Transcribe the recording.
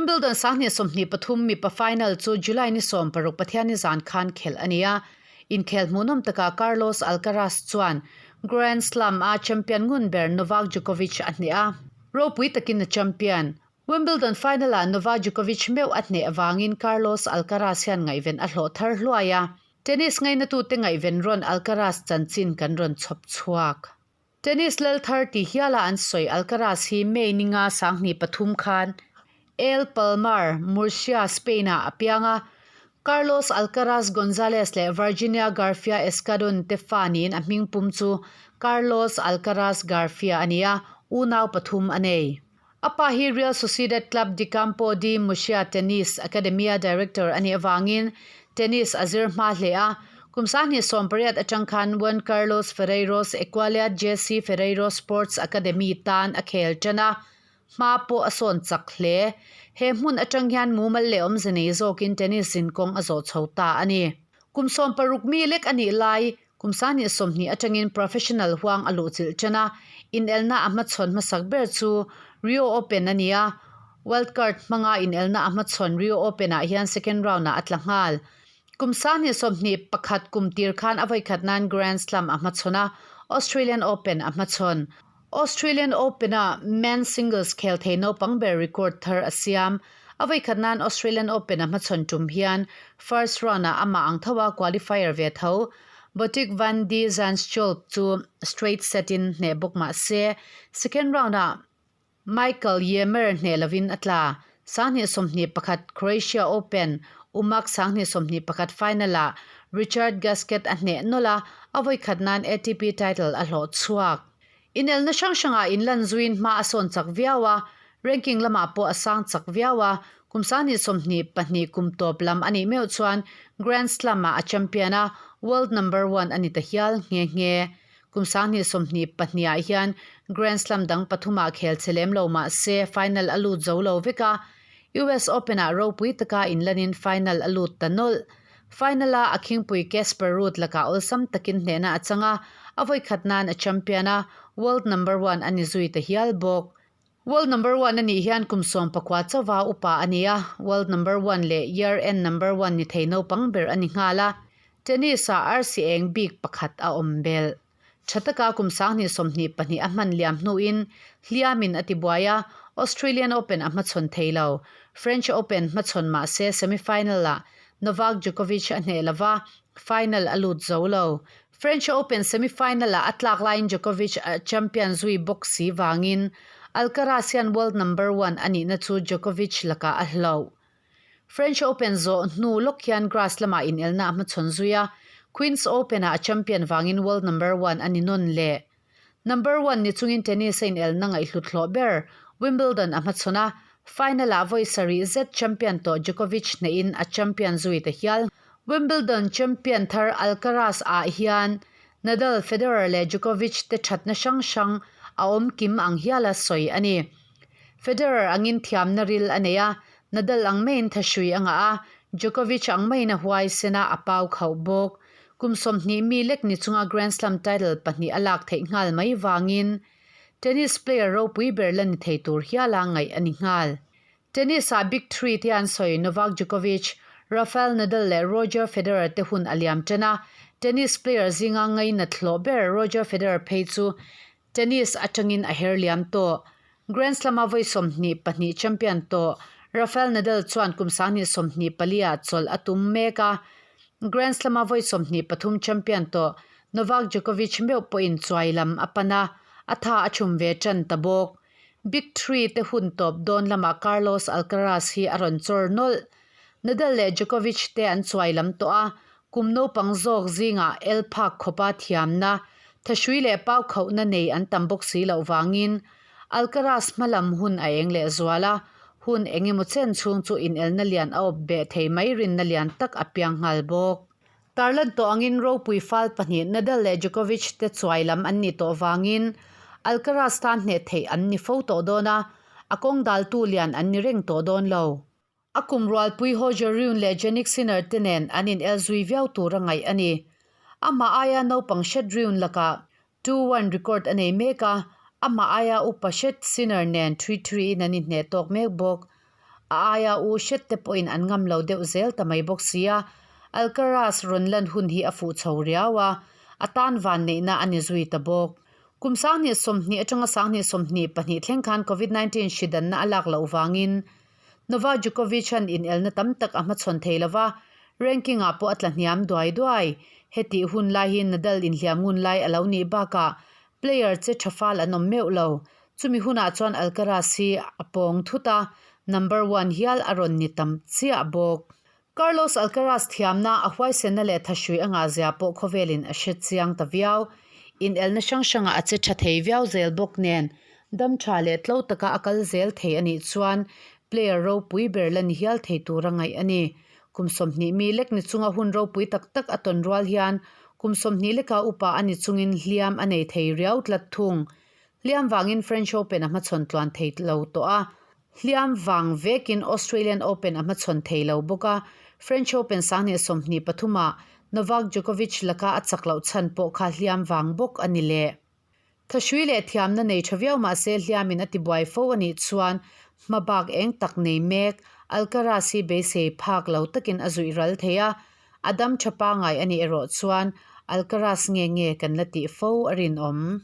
Wimbledon 2023 mipa final chu July ni 16 Pathianni zan khan khelh a ni a. Inkhel hmuhnawm takah Carlos Alcaraz chuan Grand Slam a champion ngun ber Novak Djokovic a hneh a. Ropui takin a champion. Wimbledon final-ah Novak Djokovic meuh a hneh avangin Carlos Alcaraz hian ngaihven a hlawh thar hluai a. Tennis ngainatute ngaihven rawn Alcaraz chanchin kan rawn chhawp chhuak. Tennis lal thar ti hiala an sawi Alcaraz hi May ninga 2003 khan El Palmar, Murcia, Spain-ah a piang a. Carlos Alcaraz Gonzalez leh Virginia Garfia Escadon te fa niin a hming pum chu Carlos Alcaraz Garfia a ni a, unau pathum a nei. A pa hi Real Sociedad Club de Campo de Murcia Tennis Academy-a director a nih avangin tennis a zir hma hle a. Kum 2018 atang khan Juan Carlos Ferreiros Equalia JC Ferreiro Sports Academy tan a khel tan a, hma pawh a sawn chak hle. He hmun atang hian mumal leh awmze nei zawkin tennis zinkawng a zawh chho ta a ni. Kum 16 mi lek a nih lai Kum 2020 atangin professional huang a luhchilh tan a, inelna a hmachhawn hmasak ber chu Rio Open a ni a, wildcard hmanga inelna a hmachhawn Rio Open-ah hian second round-ah a tla nghal. Kum 2021 kum tir khan a vawikhat nan Grand Slam a hmachhawn a, Australian Open a hmachhawn. Australian Open-a men's singles khel thei naupang ber record thar a siam. A vawikhat nan Australian Open a hmachhawn tum hian first round-ah amah ang tho a qualifier ve tho. Botic van de Zandschulp chu straight set-in hneh bawk mah se, second round-ah Michael Ymer hneh lovin a tla. 2021 Croatia Open Umag 2021 final-ah Richard Gasquet a hneh nawlh a, a vawikhat nan ATP title a hlawh chhuak. Inelna hrang hrangah inlan zuiin hma a sawn chak viau a, ranking lamah pawh a sang chak viau a, kum 2022 kum tawp lam a nih meuh chuan Grand Slam-ah a champion a, world number one a ni ta hial nghe nghe. Kum 2022 ah hian Grand Slam dang pathumah khel che lem lo mah se final a lut zo lo vek a, US Open-ah ropui taka inlanin final a lut ta nawlh. Final-a a khingpui Casper Ruud lakah awlsam takin hnehna a chang a, a vawikhat nan a champion a, world number one a ni zui ta hial bawk. World number one a nih hian kum 19 chauva upa a ni a, world number one leh year end number one ni thei naupang ber a ni nghal a, tennis-ah arsi eng bik pakhat a awm belh. Tha taka kum 2022 a hman liam hnuin hliamin a tibuai a, Australian Open a hmachhawn thei lo. French Open hmachhawn mah se semi-final-ah Novak Djokovic a hneh lo va, final a lut zo lo. French Open semi-final-ah a tlak laiin Djokovic a champion zui bawk si vangin Alcaraz hian world number one a nihna chu Djokovic lakah a hloh. French Open zawh hnu lawk hian grass lamah inelna a hmachhawn zui a, Queen's Open-ah a champion vangin world number one a ni nawn leh. Number one ni chungin tennis a inelna ngaihhlut hlawh ber Wimbledon a hmachhawn a, final-ah vawi sarih zet champion tawh Djokovic hnehin a champion zui ta hial. Wimbledon champion thar Alcaraz ah hian Nadal, Federer leh Djokovic te thatna hrang hrang a awm kim ang hiala sawi a ni. Federer angin thiamna ril a nei a, Nadal ang maiin thahrui a ngah a, Djokovic ang maiin a huaisen a, a pau khauh bawk. Kum 20 mi lek ni chunga Grand Slam title pahnih a lak theih nghal mai vangin tennis player ropui ber la ni thei tur hiala ngaih a ni nghal. Tennis-ah Big Three te an sawi Novak Djokovic, Rafael Nadal leh Roger Federer te hun a liam tan a, tennis player zinga ngainat hlawh ber Roger Federer phei chu Tennis atangin a her liam tawh. Grand Slam-a vawi 22 champion tawh Rafael Nadal chuan kum 2024 ah chawlh a tum mek a. Grand Slam-a vawi 23 champion tawh Novak Djokovic meuh pawhin chuai lam a pan a, a tha a chhum ve tan ta bawk. Big Three te hun tawp dawn lamah Carlos Alcaraz hi a rawn chawr nawlh. Nadal leh Djokovic te an chuai lam tawh a, kum naupang zawk zingah el phak khawpa thiamna, thahrui leh pau khauhna nei an tam bawk si loh vangin Alcaraz hma lam hun a eng leh zual a, hun eng emaw chen chhung chu inelna lian a awp beh thei mai rinna lian tak a piang nghal bawk. Tarlan tawh angin ropui fal pahnih Nadal leh Djokovic te chuai lam an nih tawh vangin Alcaraz tan hneh theih an ni fo tawh dawn a, a kawng daltu lian an ni reng tawh dawn lo. A kum rualpui Holger Rune leh Jannik Sinner te nen an in el zui viau tur a ngaih a ni. Amah aia naupang hret Rune lakah 2-1 record a nei mek a, amah aia upa hret Sinner nen 3-3 in an inhneh tawk mek bawk. A aia u hret te pawhin an ngam lo deuh zel ta mai bawk sia, Alcaraz rawn lan hun hi a fuh chho riau a, a tan vanneihna a ni zui ta bawk. Kum 2020 atanga 2022 thleng khan Covid 19 hri danna a lak loh vangin Novak Djokovic-a'n inelna tam tak a hmachhawn thei lo va, ranking-ah pawh a tla hniam duai duai. Hetih hun lai hi Nadal inhliam ngun lai a lo nih bakah player che tha fal an awm meuh lo. Chumi hunah chuan Alcaraz hi a pawng thut a, number one hial a rawn ni tam chiah bawk. Carlos Alcaraz thiamna a huaisenna leh thahrui a ngahzia pawh khawvelin a hre chiang ta viau. Inelna hrang hrangah a che tha thei viau zel bawk nen, dam tha leh tlo taka a kal zel thei a nih chuan player ropui ber la ni hial thei tura ngaih a ni. Kum 20 mi lek ni chunga hun ropui tak tak a tawn rual hian kum 20 leka upa a ni chungin hliam a nei thei riau tlat thung. Hliam vangin French Open a hmachhawn tluan thei lo tawh a. Hliam vang vekin Australian Open a hmachhawn thei lo bawk a, French Open 2023 ah Novak Djokovic laka a chak loh chhan pawh kha hliam vang bawk a ni leh. Thahrui leh thiamna nei tha viau mah se hliamin a tibuai fo a nih chuan hmabak eng tak nei mek Alcaraz hi beisei phak lo takin a zuih ral thei a, a dam tha pangai a nih erawh chuan Alcaraz nge nge kan la tih fo a rinawm.